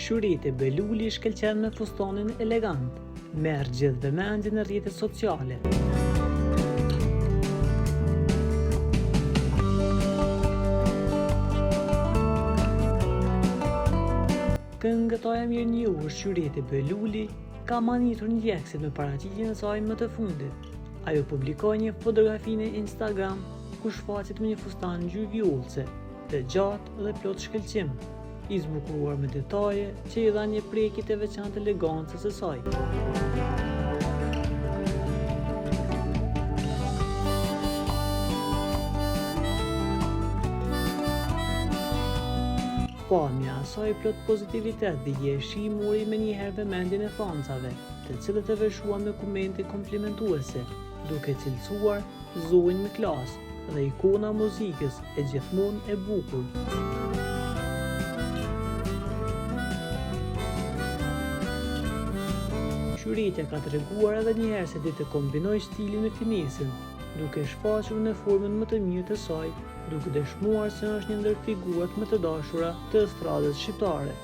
Shyrete Behluli shkëlqen me fustanin elegant, merr gjithë vëmendjen në rrjetet sociale. Këngëtarja e mirënjohur Shyrete Behluli ka mahnitur ndjekësit me paraqitjen e saj më të fundit. Ajo publikoi një fotografi në Instagram ku shfaqet me një fustan ngjyrë vjollce, të gjatë dhe plot shkëlqim, i zbukuruar me detaje që i dhanë një prekje të veçantë elegancës së saj. Pamja e saj plot pozitivitet dhe jeshi mori menjëherë vëmendjen e fansave, të cilët e vërshuan me komente komplimentuese, duke e cilësuar zonjë me klas dhe ikona e muzikës e gjithmonë e bukur. Shyretja ka treguar edhe një herë se di të kombinojë stilin me finesën, duke shfaqur në formën më të mirë të saj, duke dëshmuar se është një ndër figurat më të dashura të estradës shqiptare.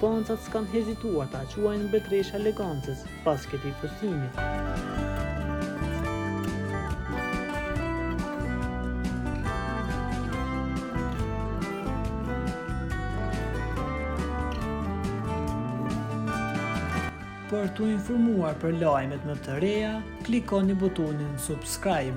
Fansat s'kanë hezituar ta quajnë mbretëreshë e elegancës pas këtij postimi. Për t'u informuar për lajmet më të reja, klikoni butonin subscribe.